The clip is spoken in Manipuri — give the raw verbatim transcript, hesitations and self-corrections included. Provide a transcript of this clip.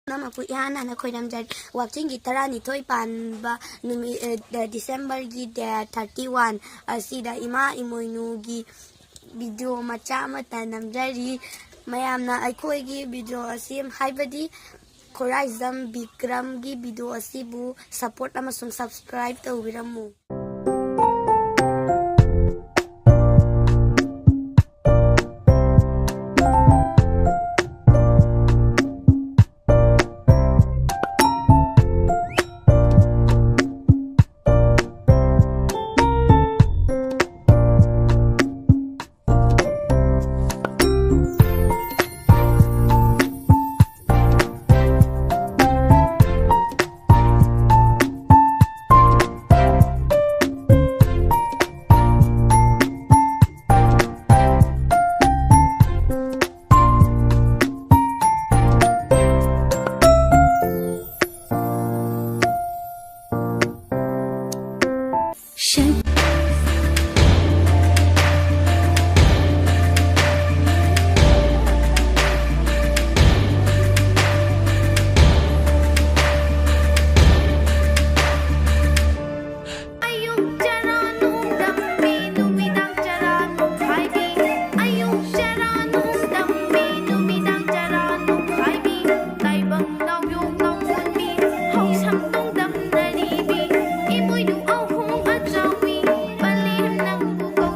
ꯄꯨꯝꯅꯃꯛꯄꯨ ꯏꯍꯥꯟ ꯍꯥꯟꯅ ꯈꯣꯏꯔꯝꯖꯔꯤ꯫ ꯋꯥꯛꯆꯤꯡꯒꯤ ꯇꯔꯥꯅꯤꯊꯣꯏ ꯄꯥꯟꯕ ꯅꯨꯃꯤꯠ, ꯑ, ꯗ-, ꯗꯤꯁꯦꯝꯕꯔꯒꯤ ꯗꯦꯠ ꯊꯥꯔꯇꯤ ꯋꯥꯟ ꯑꯁꯤꯗ ꯏꯃꯥ ꯏꯃꯣꯏꯅꯨꯒꯤ ꯚꯤꯗꯤꯑꯣ ꯃꯆꯥ ꯑꯃꯠꯇ ꯅꯝꯖꯔꯤ꯫ ꯃꯌꯥꯝꯅ ꯑꯩꯈꯣꯏꯒꯤ ꯚꯤꯗꯤꯑꯣ ꯑꯁꯤ, ꯍꯥꯏꯕꯗꯤ ꯈꯨꯔꯥꯏꯖꯝ ꯕꯤꯀ꯭ꯔꯝꯒꯤ ꯚꯤꯗꯤꯑꯣ ꯑꯁꯤꯕꯨ ꯁꯞꯄꯣꯔꯠ ꯑꯃꯁꯨꯡ ꯁꯕꯁꯀ꯭ꯔꯥꯏꯕ ꯇꯧꯕꯤꯔꯝꯃꯨ꯫